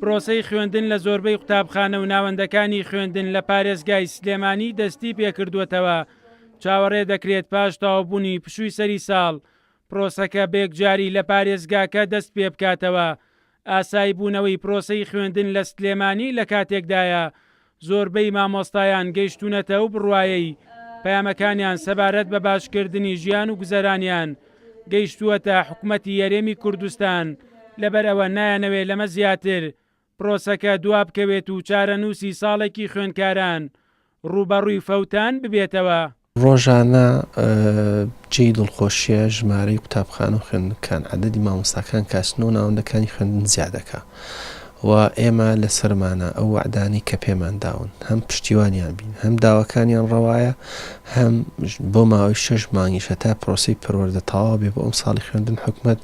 پرۆسەی خوێندن لە زۆربەی قوتابخانە و ناوەندەکانی خوێندن لە پارێزگای سلێمانی دەستی پێکردووەتەوە، چاوەڕێ دەکرێت پاش تەواوبوونی پشووی سەری ساڵ، پرۆسەکە بەیەکجاری لە پارێزگاکە دەست پێبکاتەوە. ئاساییبوونەوەی پرۆسەی خوێندن لە سلێمانی لەکاتێکدایە، زۆربەی مامۆستایان گەیشتوونەتە ئەو بڕوایەی پەیامەکانیان سەبارەت بە باشکردنی ژیان و گوزەرانیان گەیشتووەتە حکومەتی هەرێمی کوردستان، لەبەرئەوە نایانەوێ لەمە زیاتر پرۆسەکە دوابکەوێت و چارەنووسی ساڵێکی خوێندکاران ڕووبەڕووی فەوتان ببێتەوە. ڕۆژانە جێی دڵخۆشیە ژمارەی قوتابخانە و خوێندنکان عەدەدی مامۆستاکان کاسنەوە ناوەندەکانی خوێندن زیادەکا و ئێمە لەسەرمانە ئەو وەعدانەی کە پێمان داون هەم پشتیوانیان بین هەم داواکانیان ڕەوایە هەم بۆ ماوەی شەش مانگیش هەتا پرۆسەی پەروەردە تەواو بێ بۆ ئەمساڵی خوێندن حکومەت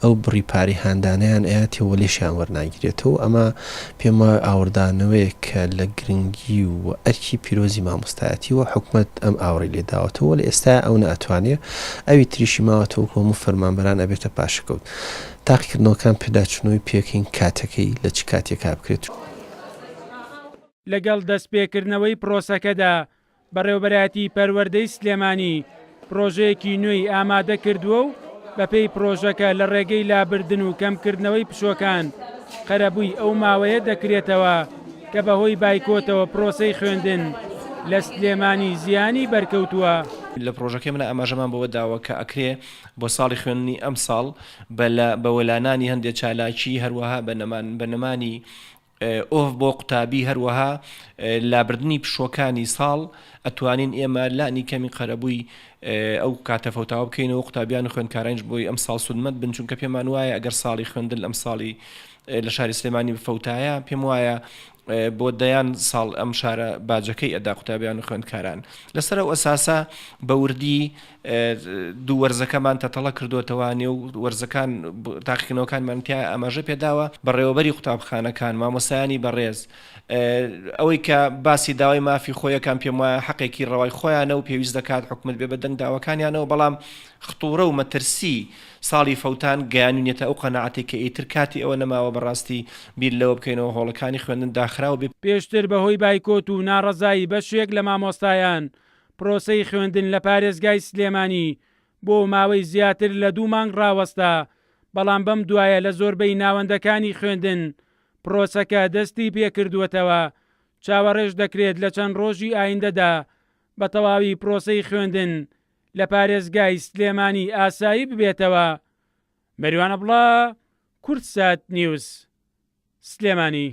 ئەو بڕی پارەی هاندانەیان ئەیاتێ و لێشیان وەرناگیرێتەوە ئەمە پێم وایە ئاوڕدانەوەیەکە لە گرنگی و ئەرکی پیرۆزی مامۆستایەتی و حکومەت ئەم ئاوڕی لێ داوەتەوە لە ئێستایا ئەو ناتوانێ ئەوی تریشی ماوەتەوە وەکو هەموو فەرمانبەران ئەبێتە پاشەکەوت تاقیکردنەوەکان پێداچونەوەی پێکەین کاتەکەی لە چ کاتێکا بکرێت. لەگەڵ دەستپێکردنەوەی پرۆسەکەدا بەڕێوەبەرایەتی پەروەردەی سلێمانی پرۆژەیەکی نوێی ئامادە کردووە و بەپێی پرۆژەکە لە ڕێگەی لابردن و کەمکردنەوەی پشووەکان قەرەبووی ئەو ماوەیە دەکرێتەوە کە بەهۆی بایکۆتەوە پرۆسەی خوێندن لە سلێمانی زیانی بەرکەوتووە. لە پرۆژەکەی منە ئاماژەمان بەوە داوە کە ئەکرێ بۆ ساڵی خوێندنی ئەمساڵ بە وەلانانی هەندێ چالاکی هەروەها بە نەمانی ئۆف بۆ قوتابی هەروەها لابردنی پشووەکانی ساڵ ئەتوانین ئێمە لانی کەمی قەرەبووی ئەو کاتە فەوتاوە بکەینەوە قوتابیان و خوێندکارانیش بۆی ئەم ساڵ سوودمەند بن چونکە پێمان وایە ئەگەر ساڵی خوێندن ئەم ساڵی لە شاری سلێمانی بفەوتایە پێم وایە بۆ دەیان ساڵ ئەم شارە باجەکەی ئەدا قوتابیان و خوێندکاران لەسەر ئەو ئەساسە بە وردی دوو وەرزەکەمان تەتەڵە کردۆتەوە، نێو وەرزەکان تاقیکردنەوەکانمان تیایا ئاماژە پێداوە، بەڕێوەبەری قوتابخانەکان، مامۆستایانی بەڕێز، ئەوەی کە باسی داوای مافی خۆیەکان پێم وایە حەقێکی ڕەوای خۆیانە و پێویست دەکات حکومەت بێ بە دەنگ داواکانیانەوە، بەڵام خطورە و مەترسی ساڵی فەوتان گەیانوینەتە ئەو قەناعەتەی کە ئیتر کاتی ئەوە نەماوە بەڕاستی بیر لەوە بکەینەوە هۆڵەکانی خوێندن داخراو بێ. پێشتر بەهۆی بایکۆت و ناڕەزایی بەشێک لە مامۆستایان پرۆسەی خوێندن لە پارێزگای سلێمانی بۆ ماوەی زیاتر لە دوو مانگ ڕاوەستا، بەڵام بەم دوایە لە زۆربەی ناوەندەکانی خوێندن پرۆسەکە دەستی پێکردووەتەوە، چاوەڕێش دەکرێت لە چەند ڕۆژی ئایندەدا بە تەواوی پرۆسەی خوێندن لە پارێزگای سلێمانی ئاسایی ببێتەوە. مەریوان عەبدوڵا، کوردسات نیوز، سلێمانی.